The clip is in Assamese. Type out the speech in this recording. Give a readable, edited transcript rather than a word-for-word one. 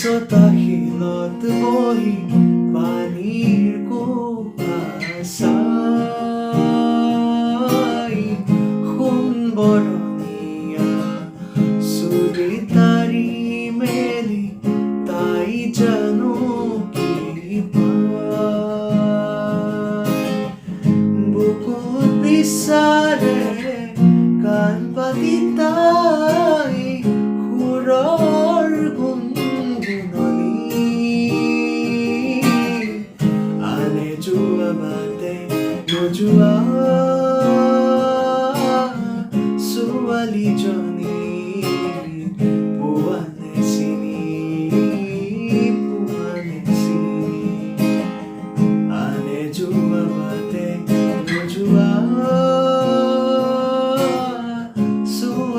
ছটা শিলত বহি পানীৰ কোবা চাই, সোণবৰণীয়া চুলি তাৰি মেলি তাই জানো কি পায়। বুকুত বিচাৰে কাণ পাতি তাই সুৰৰ গুণগুণনি। আনে যোৱা বাটে নোযোৱা ছোৱালীজনী।